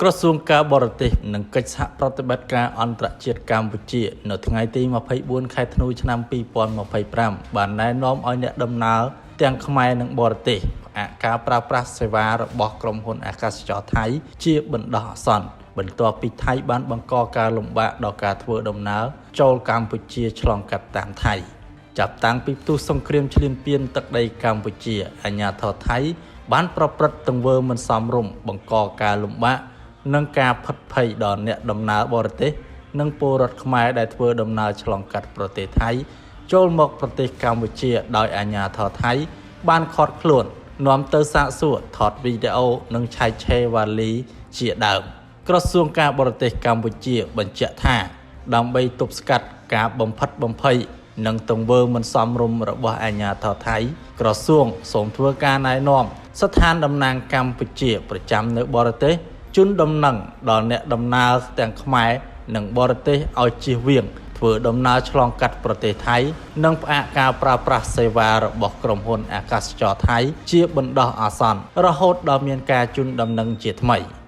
ក្រសួងការបរទេសនិងកិច្ចសហប្រតិបត្តិការអន្តរជាតិកម្ពុជានៅថ្ងៃទី24ខែធ្នូឆ្នាំ2025បានណែនាំឲ្យអ្នកដំណើរទាំងខ្មែរនិងបរទេសផ្អាកការប្រើប្រាស់សេវារបស់ក្រុមហ៊ុនអាកាសចរថៃជាបណ្ដោះអាសន្នបន្ទាប់ពីថៃបានបង្កការលំបាកដល់ការធ្វើដំណើរចូលកម្ពុជាឆ្លងកាត់តាមថៃ។ ចាប់តាំងពីផ្ទុះសង្គ្រាមឈ្លានពានទឹកដីកម្ពុជាអាជ្ញាធរថៃបានប្រព្រឹត្តទង្វើមិនសមរម្យបង្កការលំបាកនិងការភិតភ័យដល់អ្នកដំណើរបរទេសនិងពលរដ្ឋខ្មែរដែលធ្វើដំណើរឆ្លងកាត់ប្រទេសថៃចូលមកប្រទេសកម្ពុជាដោយអាជ្ញាធរថៃបានឃាត់ខ្លួននាំទៅសាកសួរថតវីដេអូនិងឆែកឆេរវ៉ាលីជាដើមក្រសួងការបរទេសកម្ពុជាបញ្ជាក់ថាដើម្បីទប់ស្កាត់ការបំផិតបំភ័យនិងទង្វើមិនសមរម្យរបស់អាជ្ញាធរថៃក្រសួងសូមធ្វើការណែនាំស្ថានតំណាងកម្ពុជាប្រចាំនៅបរទេសជូនដំណឹងដល់អ្នកដំណើរទាំងខ្មែរនិងបរទេសឲ្យជៀសវាងធ្វើដំណើរឆ្លងកាត់ប្រទេសថៃនិងផ្អាកការប្រើប្រាស់សេវារបស់ក្រុមហ៊ុនអាកាសចរថៃជាបណ្ដោះអាសន្នរហូតដល់មានការជូនដំណឹងជាថ្មី។